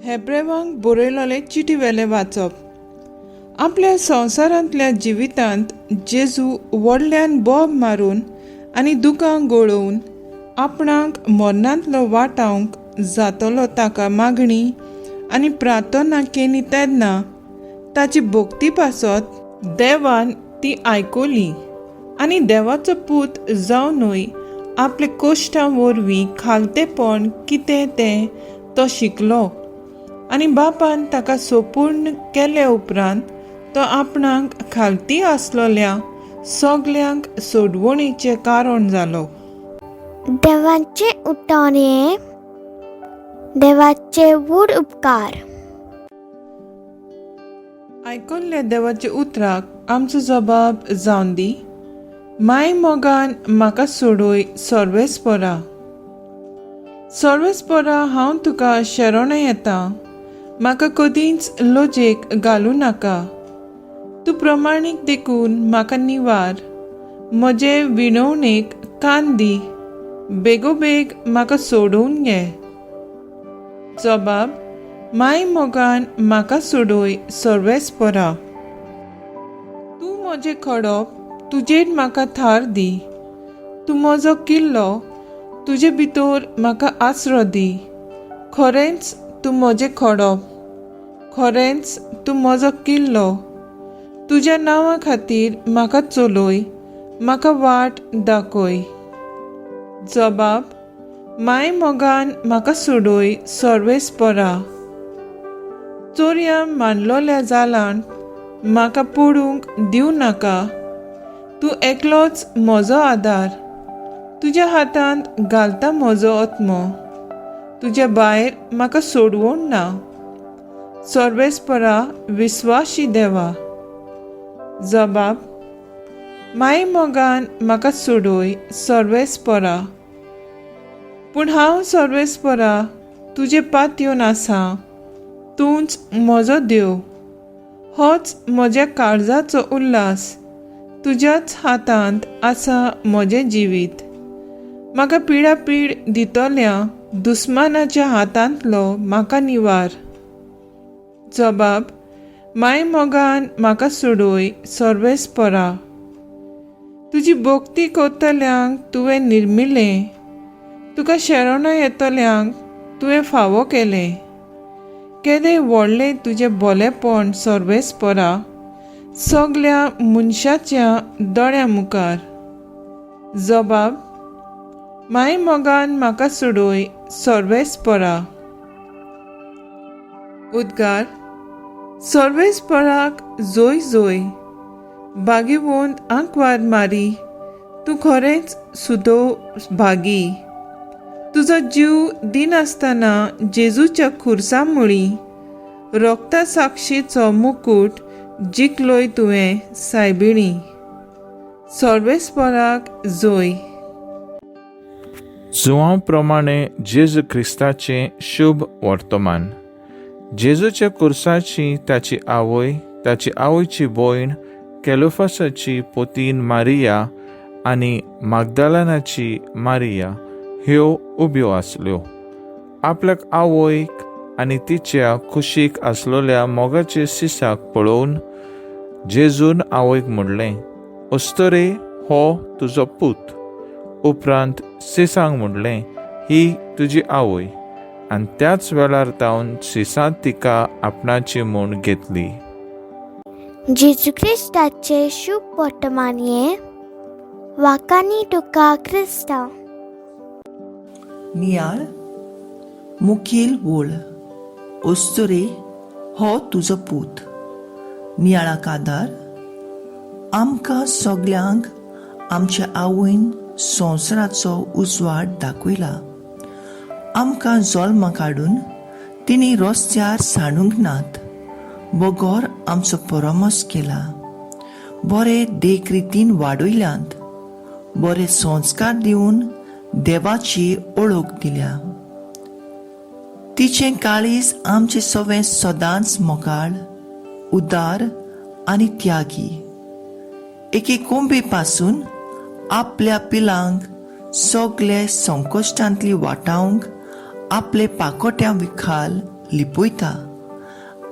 हेब्रेवांक बरयलोलें चिटी वेलें वाचप. आपल्या संवसारांतल्या जिवितांत जेजू व्हडल्यान बोब मारून आनी दुकां गळोवन आपणाक मरणांतलो वाटावंक जातलो ताका मागणी आनी प्रार्थना केली तेन्ना ताची भक्ती पासत देवान ती आयकली आनी देवाचो पूत जावनूय आपले कोश्टां वरवीं खालतेपण कितें तें तो शिकलो आनी बापान ताका सोपूर्ण केले उपरांत तो आपणाक खालती आसलोल्या सगल्यांक सोडवणीचें कारण जालो. देवाचे उठान हें देवाचे व्हड उपकार. आयकल्ल्या देवाच्या उतराक आमचो जबाब जावन दी. माय मोगान म्हाका सोडय सर्वेस्परा. सर्वेस्परा, हांव तुका शरण येता, म्हाका कदींच लजेक घालूं नाका. तूं प्रमाणीक देखून म्हाका निवार, म्हजे विणवणेक कान दी, बेगोबेग म्हाका सोडोवन घे. जबाब, माय मोगान म्हाका सोडय सर्वेस्परा. तूं म्हजें खडप, तुजेर म्हाका थार दी. तूं म्हजो किल्लो, तुजे भितर म्हाका आसरो दी. खरेंच तूं म्हजें खडप, खरेंच तूं म्हजो किल्लो. तुज्या नांवा खातीर म्हाका चलय, म्हाका वाट दाखय. जबाब, माय मोगान म्हाका सोडय सर्वेस्परा. चोरयां मांडलोल्या जालांत म्हाका पडूंक दिवं नाका. तूं एकलोच म्हजो आदार, तुज्या हातांत घालता म्हजो आत्मो. तुज्या भायर म्हाका सोडवण ना, सर्वेस्परा विस्वाशी देवा. जबाब, माय मोगान म्हाका सोडय सर्वेस्परा. पूण हांव सर्वेस्परा तुजे पातयेवन आसा, तूंच म्हजो देव, होच म्हज्या काळजाचो उल्हास. तुज्याच हातांत आसा म्हजें जिवीत. म्हाका पिडापीड दितल्या दुस्मानाच्या हातांतलो म्हाका निवार. जबाब, माय मोगान म्हाका सोडय सर्वेस्परा. तुजी भक्ती करतल्यांक तुवें निर्मिलें, तुका शरणा येतल्यांक तुवें फावो केलें. केदें व्हडलें तुजें भोलेपण सर्वेस्परा, सगल्या मनशाच्या दोळ्यां मुखार. जबाब, माय मोगान म्हाका सोडय सर्वेस्परा. उद्गार, सर्वेस्पराक जोय जोय, भागेवंत आंकवार मारी, तूं खरेंच सुदो भागी. तुजो जीव दिनासतना जेजूच्या खुर्सा मुळी रोगता साक्षीचो मुकूट जिखलोय तुवें सायबिणी. सर्वेस्पराक जोय. जुवांव प्रमाणे जेजू क्रिस्ताचें शुभ वर्तमान. जेजूच्या कुर्साची ताची आवय, ताची आवयची भयण, केलोफासाची पोतीन मारिया आनी मागदालनाची मारिया ह्यो उब्यो आसल्यो. आपल्याक आवयक आनी तिच्या कुशीक आसलोल्या मोगाचे सिसाक पळोवन जेजून आवयक म्हणलें, अस्तरे, हो तुजो पूत. उपरांत सिसांक म्हणलें, ही तुजी आवय. आनी त्याच वेळार तावन सिसान तिका आपणाची म्हूण घेतली. जेजू क्रिस्ताचे शुभ वर्तमान हें. वाकानी तुका क्रिस्तांव. नियाळ, मुखेल वोळ. अस्तुरे, हो तुजो पूत. नियाळाक आदार, आमकां सगल्यांक आमच्या आवयन संवसाराचो उजवाड दाखयला. आमकां जल्मा काडून तिणी रस्त्यार सांडूंक नात, बगर आमचो परामर्श केला. बरे देखरितीन वाडयल्यात, बरे संस्कार दिवन देवाची ओळख दिल्या. तिचें काळीज आमचें सवें सदांच मोगाळ, उदार आनी त्यागी. एके कोंबे पासून आपल्या पिलांक सगळे संकश्टांतली वाटावंक आपले पाकोट्या विखाल लिपयता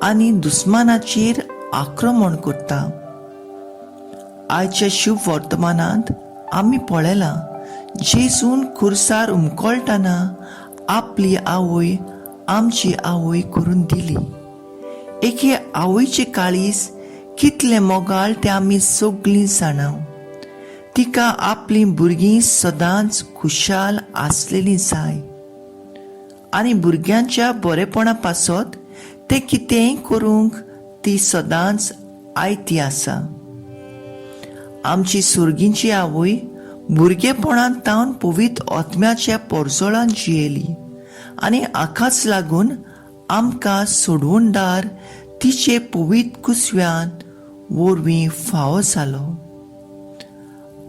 आनी दुस्मानाचेर आक्रमण करता. आयच्या शुभ वर्तमानांत आमी पळयलां, जेजून खुर्सार उमकळटना आपली आवय आमची आवय करून दिली. एके आवयचे काळीज कितलें मोगाळ तें आमी सगळीं जाणाव. तिका आपलीं भुरगीं सदांच खुशाल आसलेलीं जाय आनी भुरग्यांच्या बरेपणा पासत तें कितेंय करूंक ती सदांच आयती आसा. आमची सुर्गींची आवय भुरगेपणांत तावन पवित्र आत्म्याच्या पोरजोळान जियेली आनी हाकाच लागून आमकां सोडवणदार तिचे पवित्र कुसव्यान वरवीं फावो जालो.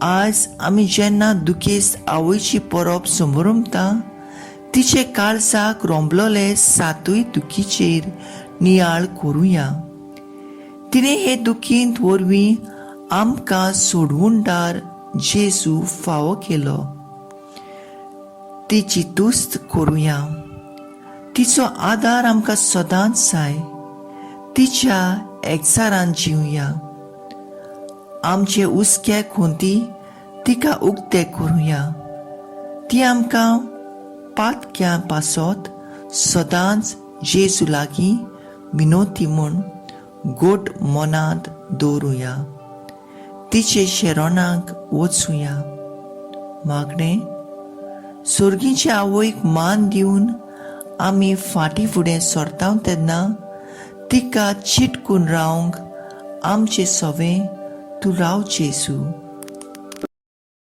आज आमी जेन्ना दुखेस्त आवयची परब समरमता, तिचे काळजाक रोंबलोले सातूय दुखीचेर नियाळ करुया. तिणें हे दुखींत वरवीं आमकां सोडवणदार जेजू फावो केलो. तिची तुस्त करुया. तिचो आदार आमकां सदांच जाय. तिच्या एकचारान जिवया. आमचे हुस्के खोंती तिका उक्ते करुया. ती आमकां पातक्यां पासत सदांच जेजू लागीं विनोती म्हूण गोट मनांत दवरुया. तिचे शेरोणाक वचुया. मागणें. सोर्गीचे आवयक मान दिवन आमी फाटीं फुडें सरता तेन्ना तिका चिटकून रावंक आमचे सवें तूं राव जेजू.